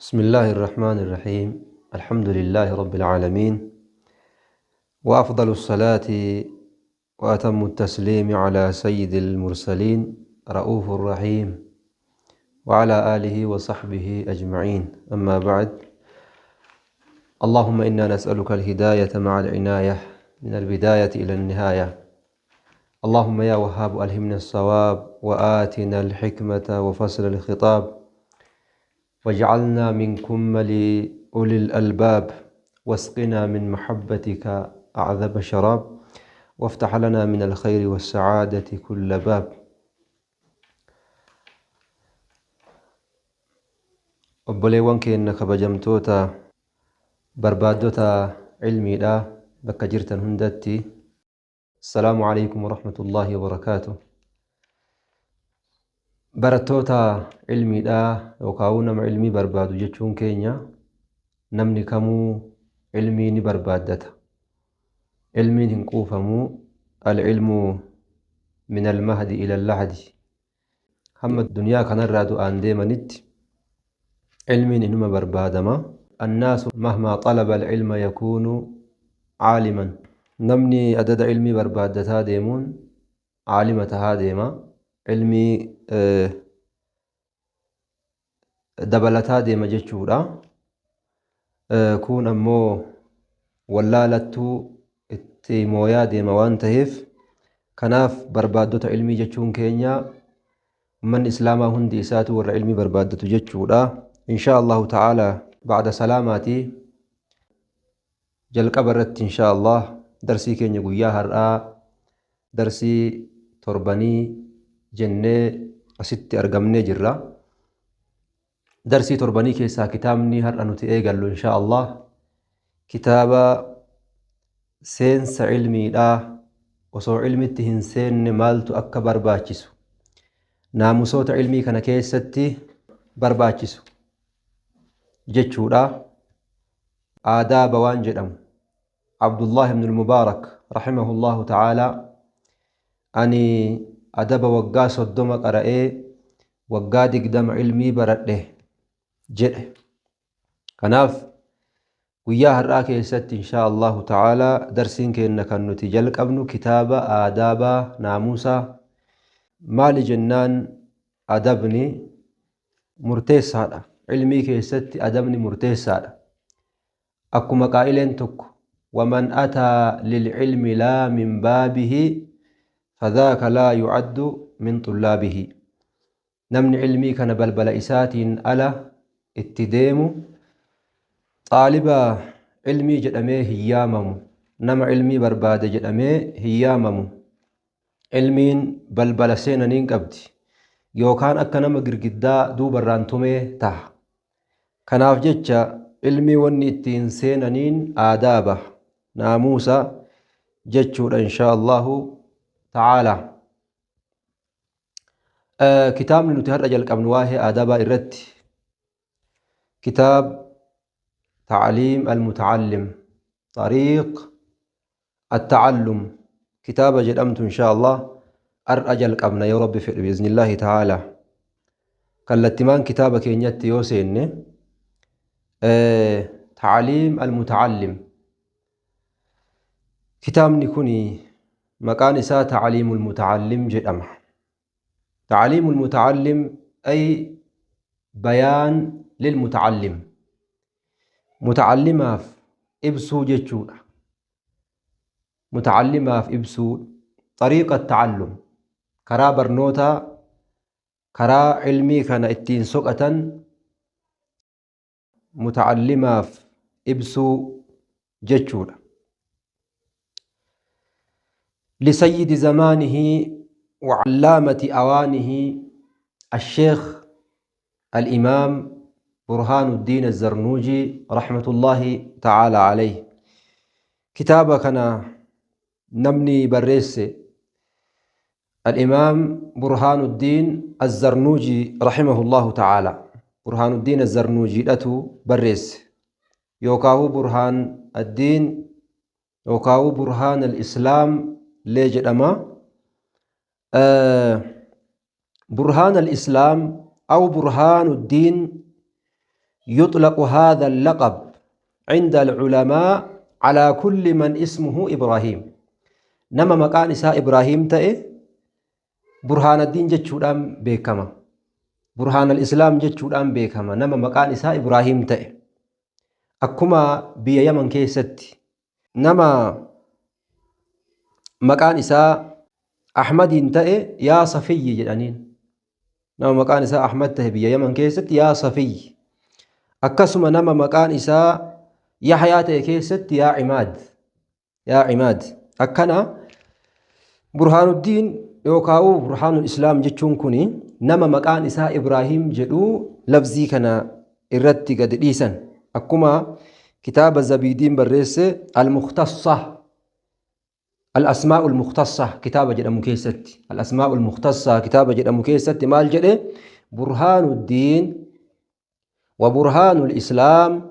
بسم الله الرحمن الرحيم. الحمد لله رب العالمين، وأفضل الصلاة وأتم التسليم على سيد المرسلين رؤوف الرحيم، وعلى آله وصحبه أجمعين. أما بعد، اللهم إنا نسألك الهداية مع العناية من البداية إلى النهاية. اللهم يا وهاب ألهمنا الصواب، وآتنا الحكمة وفصل الخطاب، واجعلنا من كمل أولي الألباب، واسقنا من محبتك أعذب شراب، وافتح لنا من الخير والسعادة كل باب. Obboleewwan keenya kabajamtoota barbaaddota cilmiidha, bakka jirtan hundatti السلام عليكم ورحمة الله وبركاته. Barattoota cilmiidha yookaan nama cilmii barbaadu jechuun keenya, namni kamuu cilmii ni barbaaddata. Cilmiin hin quufamuu. العلم من المهد إلى اللحد. Hamma duniyaa kanarraa du'aan deemanitti cilmiin inuma barbaadama. الناس مهما طلب العلم يكون عالما. Namni adada ilmii barbaaddataa deemuun caalima tahaa deema. Ilmii dabalataa deema jechuudha. Kun ammoo wallaalattuu itti mooyaa deema waan taheef, kanaaf barbaaddota ilmii jechuun keenya ummanni islaamaa hundi isaatu warra ilmii barbaaddatu jechuudha. إن شاء الله تعالى بعد salaamaatii jalqaba irratti إن شاء الله darsii keenya guyyaa har'aa darsii torbanii jennee asitti argamnee jirra. Darsii torbanii keessaa kitaabni har'a nuti eegallu إن شاء الله kitaaba seensa cilmiidhaa, osoo cilmitti hin seenne maaltu akka barbaachisu, naamusoota cilmii kana keessatti barbaachisu jechuudha. Aadaaba waan jedhamu Abdullah ibn Mubaarak رحمه الله تعالى ani adaba waggaa 30 qara'ee waggaa 20 ilmii baradhe jedhe. Kanaaf guyyaa har'aa keessatti إن شاء الله تعالى darsiin keenya kan nuti jalqabnu kitaaba aadaabaa, naamusaa. Maali jennaan, adabni murteessaadha. Ilmii keessatti adabni murteessaadha. Akkuma qaa'ileen tokko ومن أتى للعلم لا من بابه فذاك لا يعد من طلابه. Namni ilmii kana balbala isaatiin ala itti deemu xaaliba ilmii jedhamee hin yaamamu, nama ilmii barbaade jedhamee hin yaamamu. Ilmiin balbala seenaniin qabdi, yookaan akka nama girgiddaa duubarraan tumee taha. Kanaaf jecha ilmii wanni ittiin seenaniin aadaaba, naamusa jechuudha إن شاء الله تعالى. Kitaabni nuti har'a jalqabnu waa'ee aadaabaa irratti kitaab تعليم المتعلم طريق التعلم kitaaba jedhamtu إن شاء الله har'a jalqabna yoo Rabbi fedhe بإذن الله تعالى. Kallattimaan kitaaba keenyatti yoo seenne, تعليم المتعلم, kitaabni kun maqaan isaa تعليم المتعلم jedhama. تعليم المتعلم أي بيان للمتعلم, mutacallimaaf ibsuu jechuudha. Mutacallimaaf ibsuu طريق التعلم, karaa barnootaa, karaa ilmii kana ittiin soqatan mutacallimaaf ibsuu jechuudha. لسيد زمانه وعلامة أوانه الشيخ الإمام برهان الدين الزرنوجي رحمة الله تعالى عليه. Kitaaba kana namni barreesse الإمام برهان الدين الزرنوجي رحمه الله تعالى. برهان الدين الزرنوجي dhatu barreesse, yookaan برهان الدين yookaan برهان الإسلام lee jedhama. برهان الإسلام أو برهان الدين يطلق هذا اللقب عند العلماء على كل من اسمه إبراهيم. نما مكان إساء إبراهيم تأي برهان الدين جتشودان بيكما، برهان الإسلام جتشودان بيكما. نما مكان إساء إبراهيم تأي أكما بيا يمن كيست نما مكان إساء أحمد تأي يا صفي جدانين. نما مكان إساء أحمد تأي بيا يمن كيست يا صفي. أكسما نما مكان إساء يحيى تأي كيست يا عماد، يا عماد. أكنا برهان الدين يوكاو برهان الإسلام جتشون كوني نما مكان إساء إبراهيم جدو لفظي كان إرتي قد إيسان. أكما كتاب الزبيدين بريس المختصة، الأسماء المختصة كتاب جد مكيست، الأسماء المختصة كتاب جد مكيست مال جد برهان الدين وبرهان الإسلام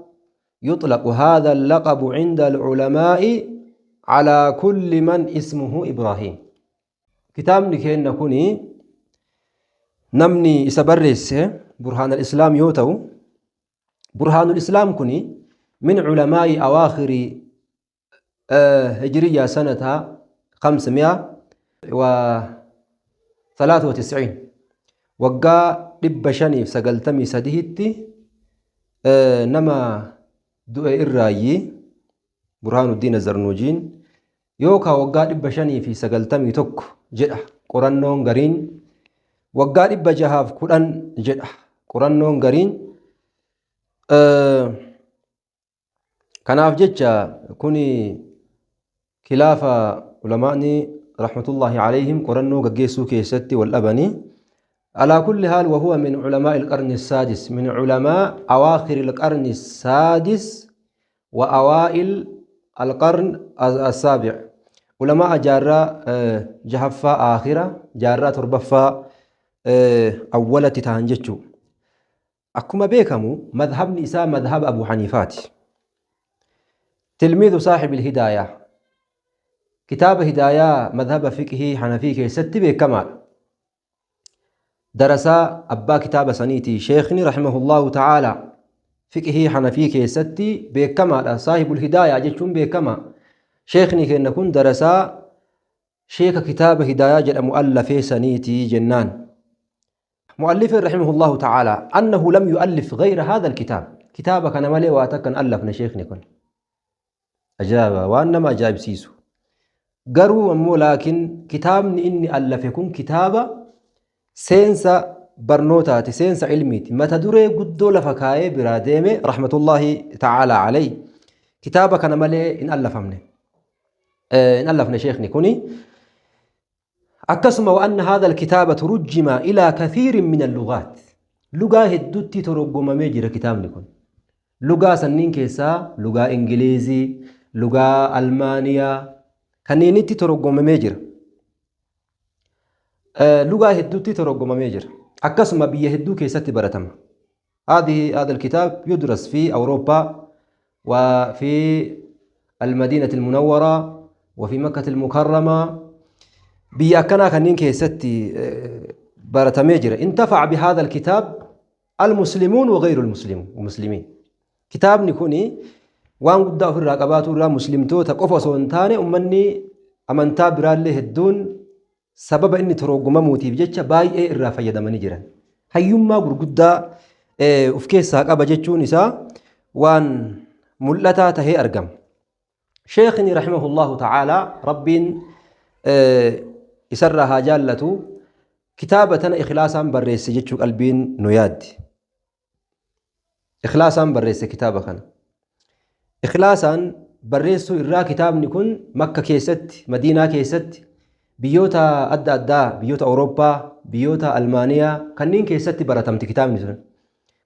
يطلق هذا اللقب عند العلماء على كل من اسمه إبراهيم. كتاب نكين نكوني نمني إسبرس برهان الإسلام يوتو. برهان الإسلام كوني من علماء أواخر هجرية سنة 593 وقا 593 نما دعاء الرأي برهان الدين الزرنوجين يوكا وقا 591 جدع قرنون غرين وقا 610 جدع قرنون غرين. كناف جتشا كوني خلافة علماءني رحمة الله عليهم قرنو قجيسو كيستي والأبني. على كل حال وهو من علماء القرن السادس، من علماء أواخر القرن السادس وأوائل القرن السابع. علماء جارة جهفة آخرة جارة تربفة أولة تهنجتشو. أكما بيكمو مذهب نساء مذهب أبو حنيفات تلميذ صاحب الهداية كتاب هداية مذهب فقهي حنفي كيست بكمال درس أبا كتاب سنيتي شيخني رحمه الله تعالى فقهي حنفي كيستي بكمال صاحب الهداية جتشون بكما شيخني كأن درس شيخ كتاب هداية جل مؤلف سنيتي جنان. مؤلف رحمه الله تعالى أنه لم يؤلف غير هذا الكتاب. كتابك أنا مالي واتكن ألفنا شيخني كن أجاب وأنما أجاب سيسو قروا أمو، لكن كتابني إني ألف يكون كتابة سينسا برنوتاتي سينسا علميتي ما تدري قدو لفكاي براديمي رحمة الله تعالى عليه. كتابك أنا مالي إن ألفمني إن ألفنا شيخني كوني. أكسم وأن هذا الكتاب ترجم إلى كثير من اللغات. لغة هدوتي ترجم ميجر كتاب نكون لغة سنين كيسا لغة إنجليزي لغة ألمانيا كنينتي ترجم ميجر لغة هدوتي ترجم ميجر. أكسم بيهدو كيسا تبرتم. هذا الكتاب يدرس في أوروبا وفي المدينة المنورة وفي مكة المكرمة بيأكنا كنين كيستي برتميجر. انتفع بهذا الكتاب المسلمون وغير المسلمين. كتاب نكوني وان قد في الرقبات ولا مسلمتو تقف سونتاني أمني أمنتا برالي هدون سبب إني تروقما موتي بجتش باي إيه الرافية دمني جرا هيوما قد أفكيسا قبا جتشو نساء وان ملتا تهي أرقم. شيخني رحمه الله تعالى ربين إسرها جالته كتابة إخلاصا بريس جتشو قلبين نياد إخلاصا بريس كتابة كان إخلاصا بريسو إرا كتاب نكون مكة كيست مدينة كيست بيوتا أدى أدى بيوتا أوروبا بيوتا ألمانيا كنين كيست برتمت كتاب نكون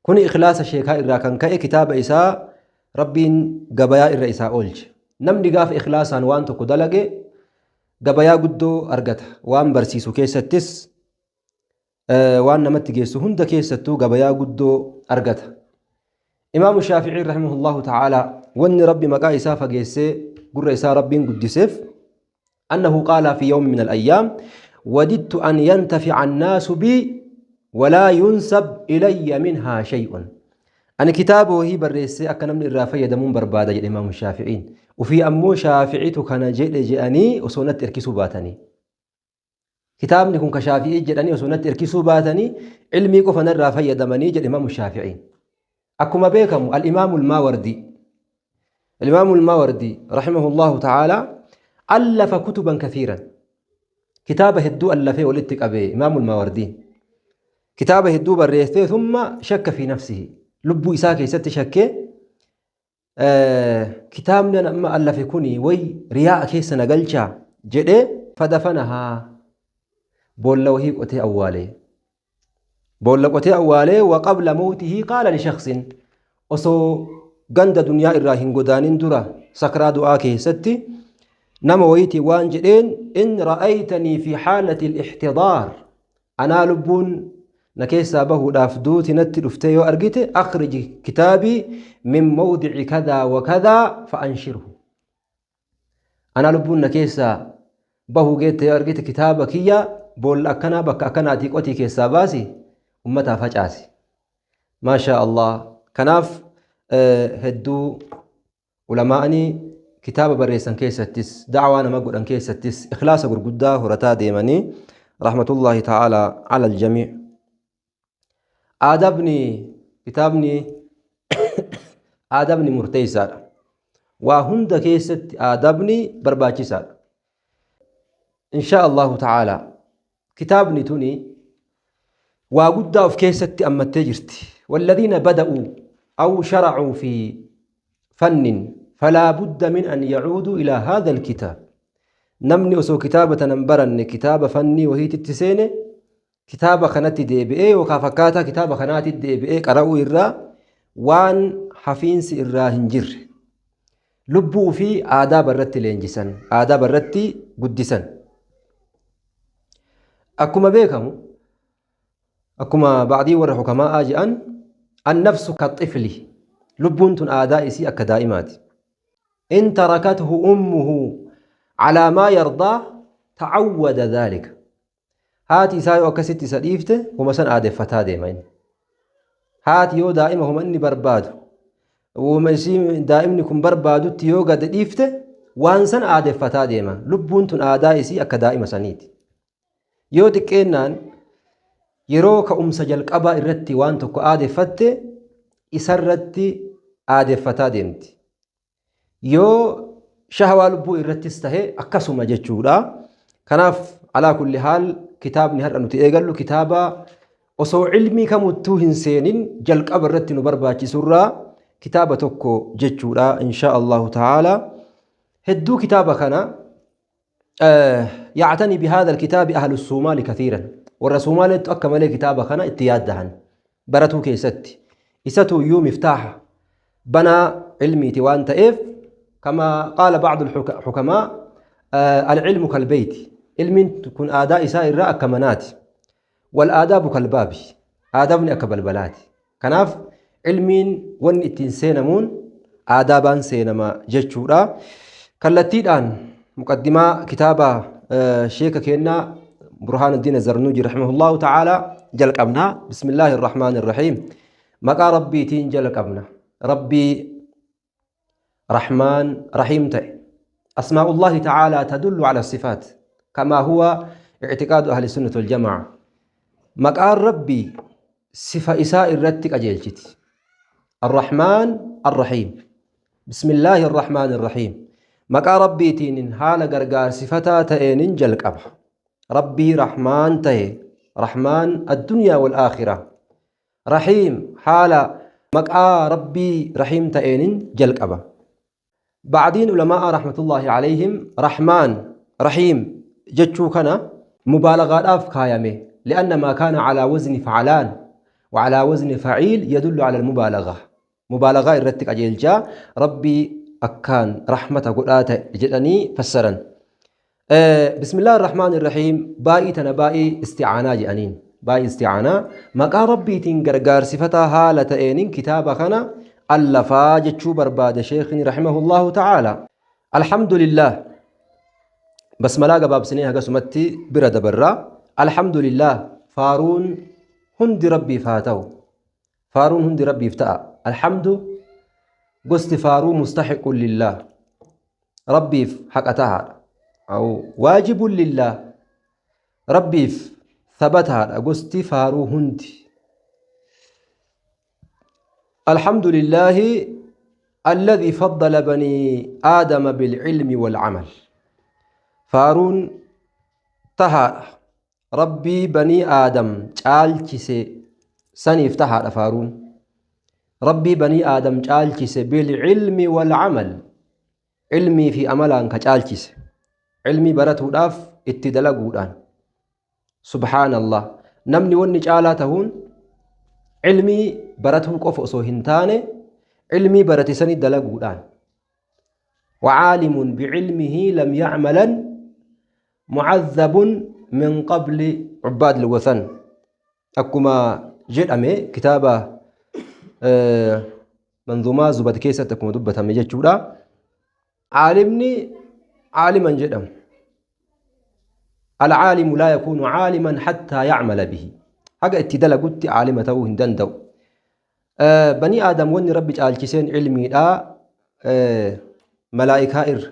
كون إخلاص الشيخ إرا كان كأي كتاب إساء ربين قبايا إرا إساء أولج نمني قاف إخلاصا وانتو كدلقي قبايا قدو أرقتها وان برسيسو كيستس وان نمت كيسو هند كيستو قبايا قدو أرقتها. إمام الشافعي رحمه الله تعالى وان ربي مقا إسا فقيسي قر إسا ربي قدسيف أنه قال في يوم من الأيام وددت أن ينتفع الناس بي ولا ينسب إلي منها شيء. Ani kitaaba wahii barreessee akka namni irraa fayyadamuun barbaada jedhe Imaamu Shaafi'iin. Ufii ammoo Shaafi'itu kana jedhe jedhanii osoo natti erkisuu baatanii. Kitaabni kun ka Shaafi'ii jedhanii osoo natti erkisuu baatanii ilmii qofa narraa fayyadamanii jedhe Imaamu Shaafi'iin. Akkuma beekamu Al-Imaamu Al-Maawardii Al-Imaamu Al-Maawardii rahimahullahu ta'ala allafa kutuban kathiiran. Kitaaba hedduu allafee walitti qabe Imaamu Al-Maawardiin. Kitaaba hedduu barreessee thumma shakka fi nafsihi. Lubbuu isaa keessatti shakkee kitaabni an amma allafe kuni way riyaa'a keessa na galchaa jedhee fadafanahaa boolla wahii qotee awwaalee. Boolla qotee awwaalee wa qabla mawtihi qaala li shakhsin osoo ganda duniyaa irraa hin godaanin dura sakraa du'aa keessatti nama wayiitiin waan jedheen in ra'aytanii fi haalati al-ihtidaar anaa lubbuun na keessaa bahuudhaaf duuti natti dhuftee yoo argite akhrij kitaabii min mawdici kadaa wa kadaa fa anshirhu anaa lubbuun na keessaa bahuu geette yoo argite kitaaba kiyya boolla akkanaa bakka akkanaatii qotii keessaa baasi ummataaf facaasi. Maashaa Allah. Kanaaf hedduu ulamaa'anii kitaaba barreessan keessattis da'awaa nama godhan keessattis ikhlaasa gurguddaa horataa deemanii rahmatullahi ta'ala ala aljamii. Aadabni kitaabni aadabni murteessaadha. Waa hunda keessatti aadabni barbaachisaadha. Inshaa Allahu ta'ala kitaabni tuni waa guddaa of keessatti ammattee jirti. Walladhiina bada'uu aw sharacuu fi fannin falaa budda min an yacuuduu ilaa haadha alkitaab. Namni osoo kitaaba tanan baranne kitaaba fannii wahiititti seene kitaaba kanatti deebi'ee yookaan fakkaataa kitaaba kanaatti deebi'ee qara'uu irraa waan hafiinsi irraa hin jirre. Lubbuu fi aadaaba irratti leenjisan, aadaaba irratti guddisan. Akkuma beekamu, akkuma ba'dii warra hukamaa'aa je'an, annafsu kaxifli, lubbuun tun aadaa isii akka daa'imaati. In tarakathu ummuhu calaa maa yardaa ta'awwada dhaalika. Haati isaa yoo akkasitti isa dhiifte homa san aadeffataa deema inni. Haati yoo daa'ima homa inni barbaadu homa isii daa'imni kun barbaadutti yoo gad dhiifte waan san aadeffataa deema. Lubbuun tun aadaa isii akka daa'ima saniiti. Yoo xiqqeennaan yeroo ka'umsa jalqabaa irratti waan tokko aadeffatte isarratti aadeffataa deemti. Yoo shahawaa lubbuu irrattis tahe akkasuma jechuudha. Kanaaf alaa kulli haal kitaabni har'a nuti eegallu kitaaba osoo ilmii kamuttuu hin seenin jalqaba irratti nu barbaachisurraa kitaaba tokko jechuudha insha Allahu ta'ala. Hedduu kitaaba kana yactanii bihaadha alkitaabi ahlu suumaali kathiiran. Warra Suumaaleettu akka malee kitaaba kana itti yaaddahan baratuu keessatti. Isatu iyyuu miftaaha banaa ilmiiti waan ta'eef kama qaala ba'du xukamaa alcilmu kalbeyti ilmiin kun aadaa isaa irraa akka manaati. Wal aadaabu kalbaabi aadaabni akka balbalaati. Kanaaf ilmiin wanni ittiin seenamuun aadaabaan seenama jechuudha. Kallattiidhaan muqaddimaa kitaaba sheeka keennaa Burhaanuddiin Azarnuuji rahimahullahu ta'ala jalqabna. Bismillaahi irrahmaani irrahiim. Maqaa Rabbiitiin jalqabna. Rabbii Rahmaan Rahiim ta'e. Asmaa'ullahi ta'ala tadullu ala sifaat. Kamaa huwa i'tiqaadu ahli sunnati wal jamaa. Maqaan Rabbii sifa isaa irratti qajeelchiti. Arrahmaan Arrahiim. Bismillaahi Arrahmaan Arrahiim. Maqaa Rabbiitiin haala gargaarsifataa ta'eenin jalqaba. Rabbii Rahmaan ta'e, Rahmaan addunyaa wal aakhira. Rahiim haala maqaa Rabbii Rahiim ta'eenin jalqaba. Ba'diin ulamaa'a rahmatullaahi alayhim Rahmaan, Rahiim jechuu kana mubaalagaadhaaf kaayame. Li'anna maa kaana calaa wazni faclaan wa calaa wazni faciil yadullu cala almubaalagaa. Mubaalagaa irratti qajeelchaa Rabbii akkaan rahmata godhaa ta'e jedhanii fassaran. Bismillah ar-Rahmaan ar-Rahiim baay'ii tana baay'ee isti'aanaa jedhaniin. Baay'ee isti'aanaa maqaa Rabbiitiin gargaarsifataa haala ta'eenin kitaaba kana allafaa jechuu barbaade sheekni rahimahullahu ta'ala. Alhamdulillah. Basmalaa gabaabsinee hagasumatti bira dabarra. Alhamdulillah faaruun hundi Rabbiif haa ta'u. Faaruun hundi Rabbiif ta'a. Alhamdu gosti faaruu mustahiqun lillah, Rabbiif haqa tahaadha. Aw waajibun lillah, Rabbiif thabataadha gosti faaruu hundi. Alhamdulillaahi alladhi faddala banii aadama bilcilmi walcamal. Faaruun tahaadha. Rabbii banii aadam caalchise saniif tahaadha faaruun. Rabbii banii aadam caalchise bilcilmi walcamal. Ilmii fi amalaan ka caalchise. Ilmii baratuudhaaf itti dalaguudhaan. Subhaanallah. Namni wanni caalaa tahuun ilmii baratuu qofa osoo hin taane ilmii barate sanii dalaguudhaan. وعالم بعلمه لم يعملا معذب من قبل عباد الوثن. Akkuma jedhame kitaaba manzuumaa Zubad keessatti akkuma dubbatame jechuudha. Caalimni caaliman jedhamu. Alcaalimu laa yakuunu caaliman hattaa yacmala bihi. Haga itti dalagutti caalima ta'uu hin danda'u. Banii Aadam wanni Rabbi caalchiseen ilmiidha malaa'ikaa irra.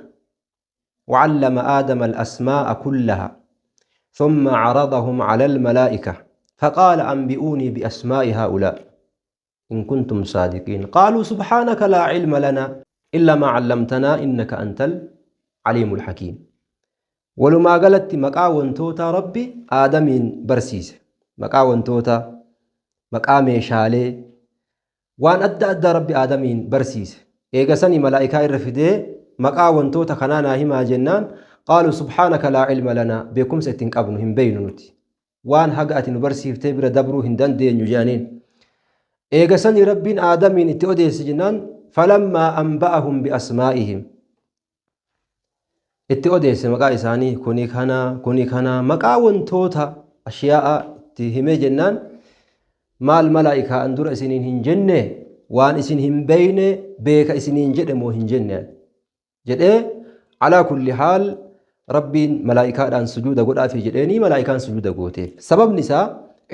وعلم آدم الأسماء كلها ثم عرضهم على الملائكة فقال أنبئوني بأسماء هؤلاء إن كنتم صادقين قالوا سبحانك لا علم لنا إلا ما علمتنا إنك أنت العليم الحكيم. Walumaa galatti maqaa wantoota Rabbi Aadamiin barsiise. Maqaa wantoota, maqaa meeshaalee, waan adda addaa Rabbi Aadamiin barsiise. Eega sanii malaa'ikaa irra fidee maqaa wantoota kanaa naa himaa jennaan qaaluu subhaanaka laa ilma lanaa, beekumsa itti hin qabnu, hin beeynu nuti. Waan haga ati nu barsiiftee bira dabruu hin dandeenyu jedhaniin. Eega sanii Rabbiin Aadamiin itti odeesse jennaan falammaa anba'ahum bi'asmaa'ihim. Itti odeesse maqaa isaanii, kuni kana, kuni kana, maqaa wantoota ashiyaa'a itti himee jennaan maal malaa'ikaa an dura isiniin hin jenne, waan isin hin beeyne beeka isiniin jedhe moo hin jenne jedhee. Alaa kulli haal Rabbiin malaa'ikaadhaan sujuuda godhaafi jedheenii malaa'ikaan sujuuda gooteef. Sababni isaa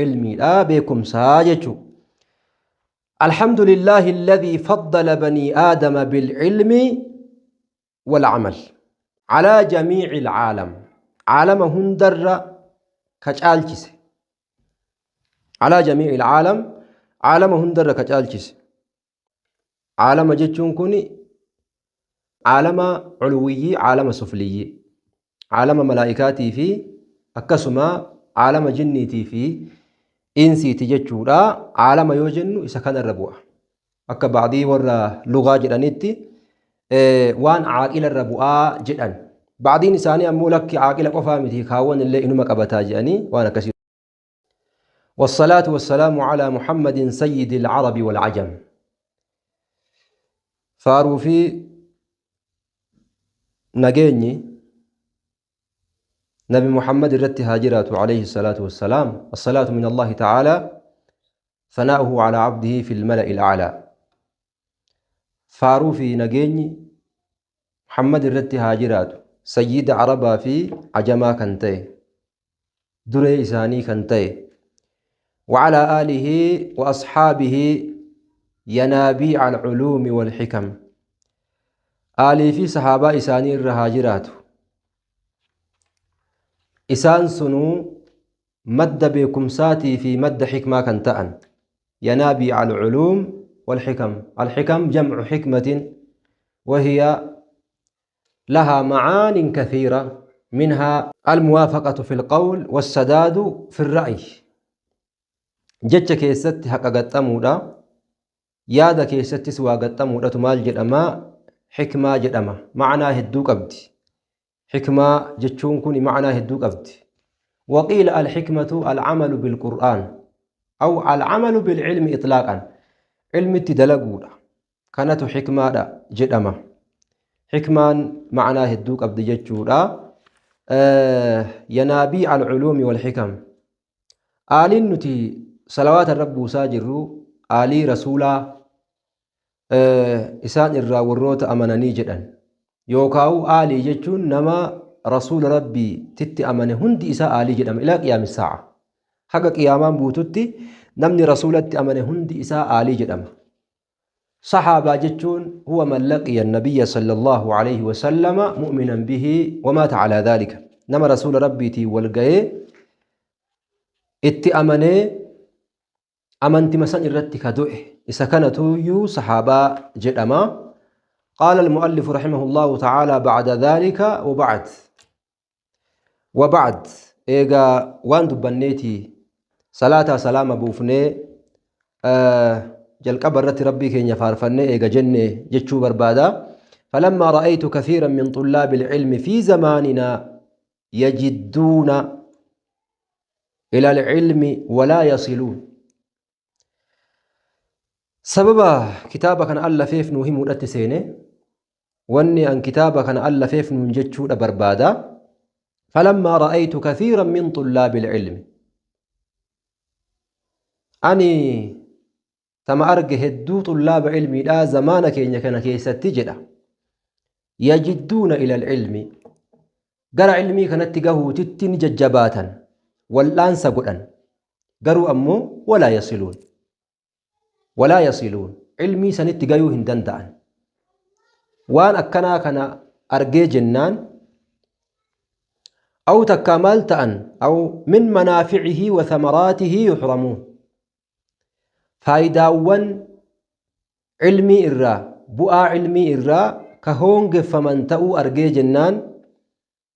ilmiidha, beekumsaa jechuudha. Alhamdulillahi alladhii faddala banii aadama bilcilmi walcamal calaa jamiici alcaalam, caalama hundarra ka caalchise. Calaa jamiici alcaalam, caalama hundarra ka caalchise. Caalama jechuun kun caalama culwiyyii, caalama sufliyyii, caalama malaa'ikaatii fi akkasuma caalama jinniitii fi insiiti jechuudha. Caalama yoo jennu isa kanarra bu'a. Akka ba'dii warra lugaa jedhanitti waan caaqila irra bu'aa jedhan. Ba'diin isaanii ammoo lakki, caaqila qofaa miti, kaawwan illee inuma qabataa jedhanii waan akkasii. والصلاة والسلام على محمد سيد العرب والعجم. Faaruu fi nageenyi Nabi Muhammad irratti haa jiraatu عليه الصلاة والسلام. الصلاة من الله تعالى ثناؤه على عبده في الملأ الأعلى. Faaruu fi nageenyi Muhammad irratti haa jiraatu, sayyida Arabaa fi Ajamaa kan ta'e, duree isaanii kan ta'e. وعلى آله وأصحابه ينابيع العلوم والحكم. Aalii fi sahaabaa isaanii irra haa jiraatu. Isaan sunuu madda beekumsaatii fi madda xikmaa kan ta'an. ينابيع العلوم والحكم. الحكم جمع حكمة وهي لها معان كثيرة، منها الموافقة في القول والسداد في الرأي. Jecha keessatti haqa gaxxamuudha, yaada keessattis waa gaxxamuudhatu maal jedhama? Xikmaa jedhama. Macnaa hedduu qabdi. Xikmaa jechuun kun macnaa hedduu qabdi. وقيل الحكمة العمل بالقرآن أو العمل بالعلم إطلاقا. Ilmitti dalaguudha kanatu xikmaadha jedhama. Xikmaan macnaa hedduu qabdi jechuudha. ينابيع العلوم والحكم. Aaliin nuti salawaata irra buusaa jirru aalii rasuulaa, isaan irraa warroota amananii jedhan, yookaan aalii jechuun nama rasuula Rabbii titti amane hundi isaa aalii jedhama إلى قيام الساعة. Haga qiyaamaan buututti namni rasuulatti amane hundi isaa aalii jedhama. Sahaabaa jechuun huwa man laqiya nabiyya sallallahu alayhi wasallama mu'minan bihi wamaata calaa dhaalika. Nama rasuula rabbiitiin wal ga'ee itti amanee amantima san irratti ka du'e isa kanatuyyuu sahaabaa jedhama. قال المؤلف رحمه الله تعالى بعد ذلك وبعد وبعد eegaa waan dubbanneeti salaataa salaama buufnee jalqaba irratti rabbii keenya faarfannee eega jenne jechuu barbaada. فلما رأيت كثيرا من طلاب العلم في زماننا يجدون إلى العلم ولا يصلون. سبب كتابة كان ألفيف نوهم سينه واني أن كتابة كان ألفيف ننجتشو بربادا. فلما رأيت كثيرا من طلاب العلم أني تما أرجه هدو طلاب علمي لا زمانك إن كان كيست تجدا يجدون إلى العلم قرأ علمي كانت تجاه تتن ججباتا والآن سقطا قروا أمو ولا يصلون ولا يصلون علمي سنتجايو هندندان وان أكنا كان أرجي جنان أو تكامل تأن أو من منافعه وثمراته يحرمون. فايداوان علمي إرا بؤا علمي إرا كهونج فمن تأو أرجي جنان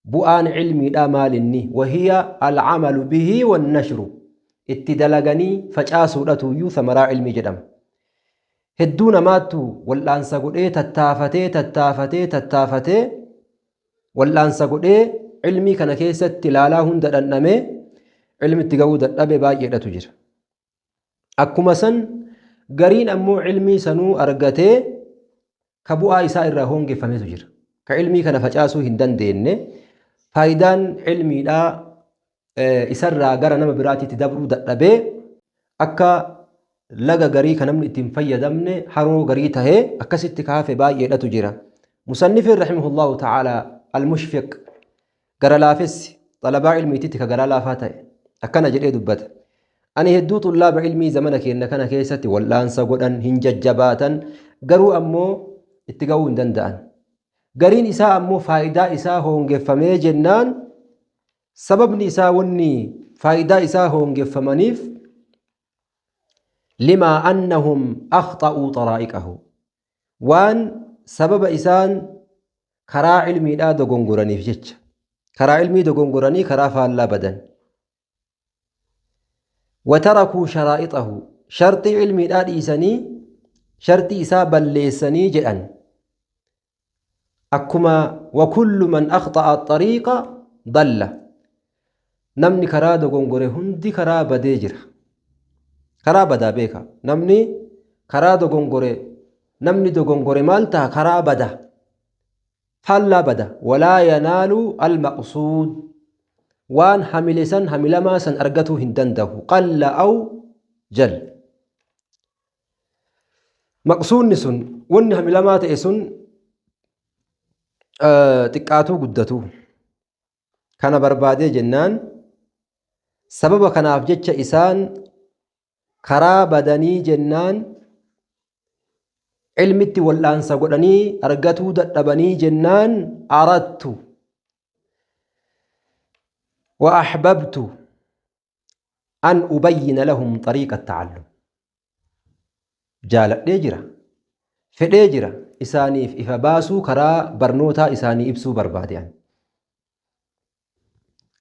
بؤان علمي لا مالني وهي العمل به والنشر اتدلغني فجأة يو ثمرا علمي جدم. هدونا ماتو والآن سقول تتافتي تتافتي تتافتي والآن سقول علمي كان كيست لالا هند النمي علمي تجود الأبي باقي لا تجر. أكما سن قرين أمو علمي سنو أرجته كبؤا إساء الرهون فمي تجر كعلمي كان فجأسو هندن دين فايدان علمي لا إسر قرنا مبراتي تدبرو الأبي أكا لقى قري كان من التنفي دمني حرو قريته أكست كافي باقي لا تجر. مصنف رحمه الله تعالى المشفق قرا طلبا علمي تتك قرا لافاته أكنا جري دبت أني هدو طلاب علمي زمنك إن كان كيستي والآن سقطا هنججباتا قروا أمو اتقون دندان قرين إساء أمو فايدة إساء هونجفمي جنان سبب إساء وني فايدة إساء هونجفمانيف لما أنهم أخطأوا طرائقه وان سبب إسان كرا علمي لا دقنقراني في جتش كرا علمي دقنقراني كرا فالا بدن وتركوا شرائطه شرط علمي لا إيساني شرط إساء بليساني جئن أكما وكل من أخطأ الطريق ضل. نمني كرا دقنقري هندي كرا بديجر كرا بدا بيكا نمني كرا دقنقري نمني دقنقري مالتا كرا بدا فلا بدا ولا ينال المقصود وان حملسن حملما سن أرجته هندنده قل أو جل. مقصود نسن ون حملما تأسن تكاتو قدتو كان بربادي جنان سبب كان أفجتش إسان كرا بدني جنان علمتي والآن سقطني أرجته دبني جنان أردت وأحببت أن أبين لهم طريق التعلم. جالت ديجرة فديجرة إساني إفباسو كرا برنوتا إساني إبسو برباديان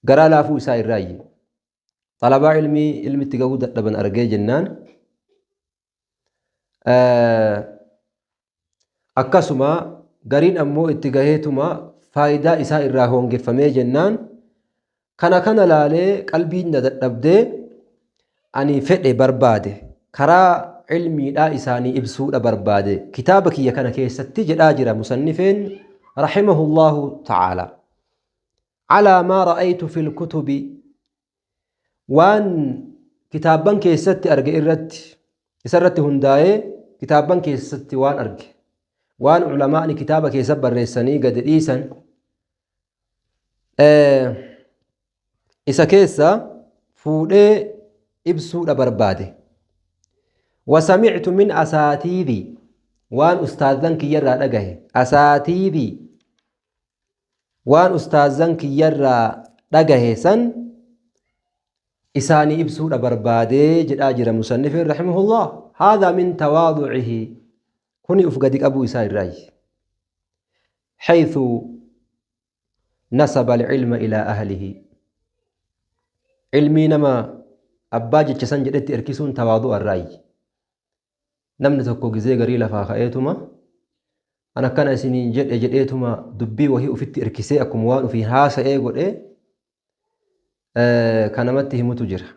قرا لافو إساء الرأي طلب علمي علمي تقود لبن أرجي جنان akkasuma gariin ammoo itti gaheetuma faayidaa isaa irraa hoongeffamee jennaan kana kana laalee qalbiin na dadhabdee ani fedhe barbaade karaa ilmiidhaa isaanii ibsuudha barbaade kitaaba kiyya kana keessatti jedhaa jira musannifeen rahimahullahu ta'ala. Alaa maa ra'aytu fil kutubi waan kitaabban keessatti arge irratti isarratti hundaa'ee kitaabban keessatti waan arge waan ulamaani kitaaba keessa barreessanii gadi dhiisan isa keessa fuudhee ibsuudha barbaade. وسمعت من أساتيذي Waan ustaazan kiyyarraa dhagahe, asaatiidii waan ustaazan kiyyarraa dhagahe san isaanii ibsuudha barbaadee jedhaa jira musannifiin rahimahullah. Haadha min tawaaducihi, kuni uf gadi qabuu isaa irraayi. Haythu nasaba alcilma ilaa ahlihi, ilmii nama abbaa jecha san jedhetti erkisuun tawaadu'a irraayi. Namni tokko gizee garii lafaa ka'eetuma an akkana isiniin jedhe jedheetuma dubbii wahii ufitti erkisee akkuma waan ufii haasa'ee godhee kan namatti himutu jira.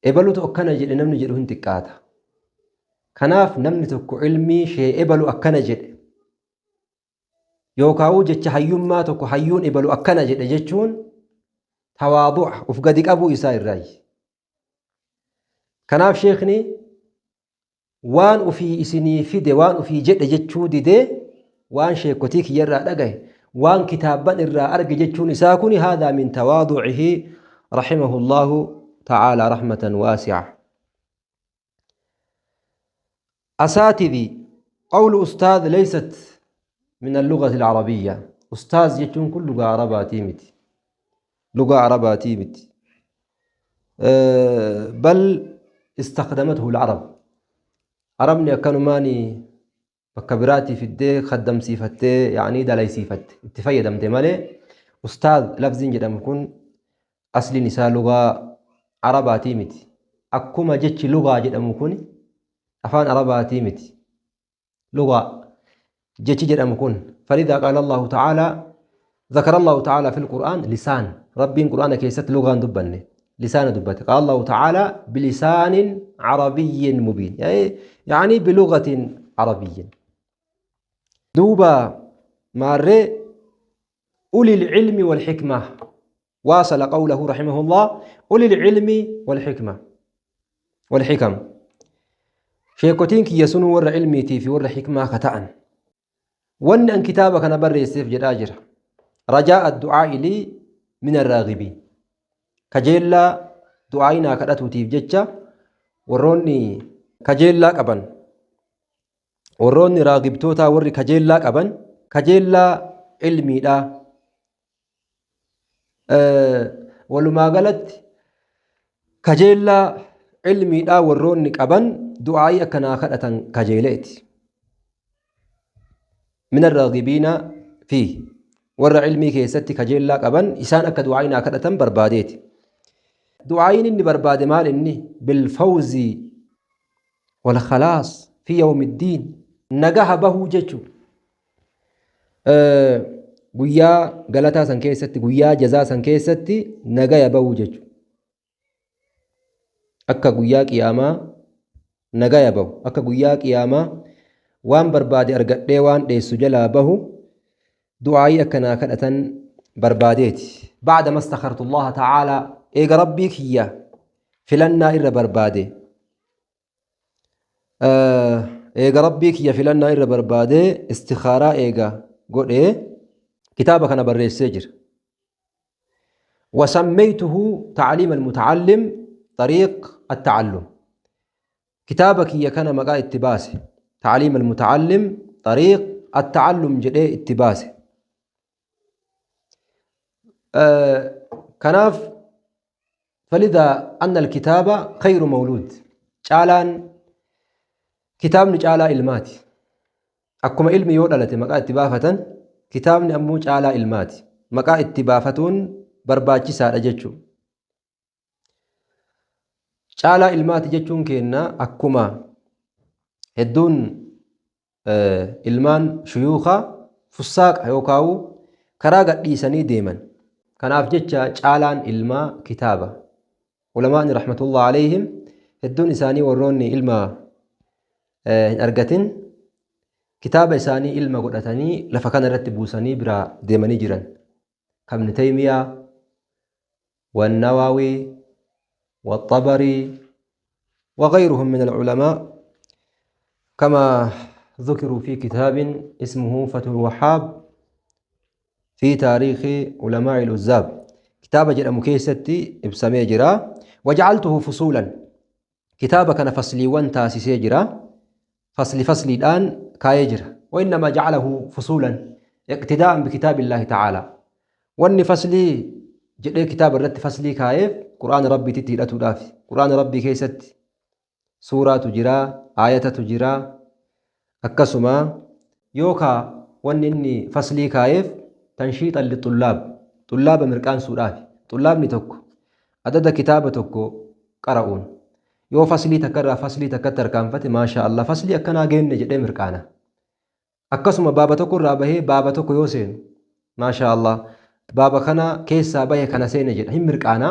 Ebalutu akkana jedhe namni jedhu hin xiqqaata. Kanaaf namni tokko ilmii shee ebalu akkana jedhe yookaa'uu jecha hayyummaa tokko hayyuun ebalu akkana jedhe jechuun tawaadu'a, uf gadi qabuu isaa irraayi. Kanaaf sheekni waan ufii isinii fide, waan ufii jedhe jechuu didee, waan sheekotii kiyyarraa dhagahe, waan kitaabban irraa arge jechuun isaa kuni haadhaa min tawaaducihi rahimahullahu ta'aalaa rahmatan waasi'a. أساتذي، قول أستاذ ليست من اللغة العربية. أستاذ jechuun kun lugaa عرباتي miti، لغة عرباتي miti. بل استخدمته العرب، عربni akkanumaani bakka biraatii fiddee kaddamsiifattee yaanii dalaysiifatte, itti fayyadamte malee ustaaz lafziin jedhamu kun asliin isaa lugaa arabaatii miti. Akkuma jechi lugaa jedhamu kun afaan arabaatii miti. Lugaa jechi jedhamu kun فلذا قال الله تعالى، ذكر الله تعالى في القرآن لسان. ربين قرآن كيست لغة دبنه، لسان دبته. قال الله تعالى: بلسان عربي مبين، يعني بلغة عربية. دوبا ماري أولي العلم والحكمة. واصل قوله رحمه الله: أولي العلم والحكمة والحكم. Sheekotiin kiyya sunuu warra ilmiitii fi warra hikmaa ka ta'an. Wanni an kitaaba kana barreesseef jedhaa jira. رجاء الدعاء لي من الراغبين. Kajeellaa du'aa'ii naa kadhatuutiif jecha warroonni kajeellaa qaban, warroonni raagibtootaa, warri kajeellaa qaban, kajeellaa ilmiidhaa, walumaa galatti kajeellaa ilmiidhaa warroonni qaban du'aa'ii akkanaa kadhatan kajeeleeti. من الراغبين فيه, warra ilmii keessatti kajeellaa qaban, isaan akka du'aa'ii naa kadhatan barbaadeeti. Du'aa'iin inni barbaade maal inni? بالفوز والخلاص في يوم الدين, nagaha bahuu jechuu, guyyaa galataa san keessatti, guyyaa jazaa san keessatti nagaya bahuu jechuu, akka guyyaa qiyaamaa nagaya bahu, akka guyyaa qiyaamaa waan barbaade argadhee waan dheessu jalaa bahu du'aayii akkanaa kadhatan barbaadeeti. بعد ما استخرت الله تعالى, eega rabbii kiyya filannaa irra barbaade, eega rabbii kiyya filannaa irra barbaade, istikhaaraa eega godhee kitaaba kana barreessee jira. وسميته تعليم المتعلم طريق التعلم. كتابك يا كان مقا اتباسه تعليم المتعلم طريق التعلم jedhee itti baase. Kanaaf فلذا أن الكتاب خير مولود, caalaan kitaabni caalaa ilmaati. Akkuma ilmi yoo dhalate maqaa itti baafatan, kitaabni ammoo caalaa ilmaati. Maqaa itti baafatuun barbaachisaadha jechuudha. Caalaa ilmaati jechuun kenna akkuma hedduun ilmaan shuyuukaa fussaaqa yookaan karaa gadhiisanii deeman. Kanaaf jecha caalaan ilmaa kitaaba. Ulamaani رحمة الله عليهم hedduun isaanii warroonni ilma hin argatin kitaaba isaanii ilma godhatanii lafa kana irratti buusanii biraa deemanii jiran. كابن تيمية والنووي والطبري وغيرهم من العلماء، كما ذكروا في كتاب اسمه فتح الوهاب في تاريخ علماء العزاب، kitaaba jedhamu keessatti ibsamee jira. وجعلته فصولا, kitaaba kana fasliiwwan taasisee jira. Fasli fasliidhaan kaayee jira. Wainnamaa jacalahu fusuulan iqtidaa'an bikitaabillaahi ta'aalaa. Wanni faslii jedhee kitaaba irratti faslii kaayeef Qur'aana Rabbiititti hidhatuudhaafi. Qur'aana Rabbii keessatti suuraatu jira, aayatatu jira. Akkasuma yookaa wanni inni faslii kaayeef tanshiixan lixullaab, xullaaba mirqaansuudhaafi. Xullaabni tokko adada kitaaba tokko qara'uun yoo faslii takka irraa faslii takkatti tarkaanfate, maashaa Allah, faslii akkanaa geenne jedhee mirqaana. Akkasuma baaba tokko irraa bahee baaba tokko yoo seenu, maashaa Allah, baaba kana keessaa bahe kana seene jedha, hin mirqaana.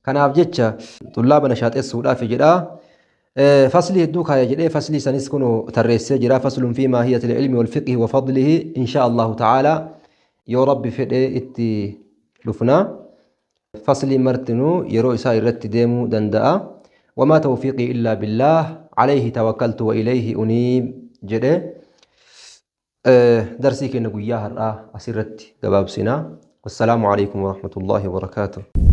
Kanaaf jecha xullaaba nashaaxessuudhaaf jedha. Faslii hedduu kaaya jedhee faslii sanis kunoo tarreessee jira. Faslun fi maahiyatil ilmi wal fiqhi wa fadlihi, inshaa Allahu ta'ala yoo Rabbi fedhe itti dhufna. Fasliin martinuu yeroo isaa irratti deemuu danda'a. Wamaa tawfiiqii illaa billaah, alayhi tawakkaltu wa ilayhi uniib jedhe. Darsii keenya guyyaa har'aa asirratti gabaabsina. Wassalaamu alaikum warahmatullaahi wabarakaatuh.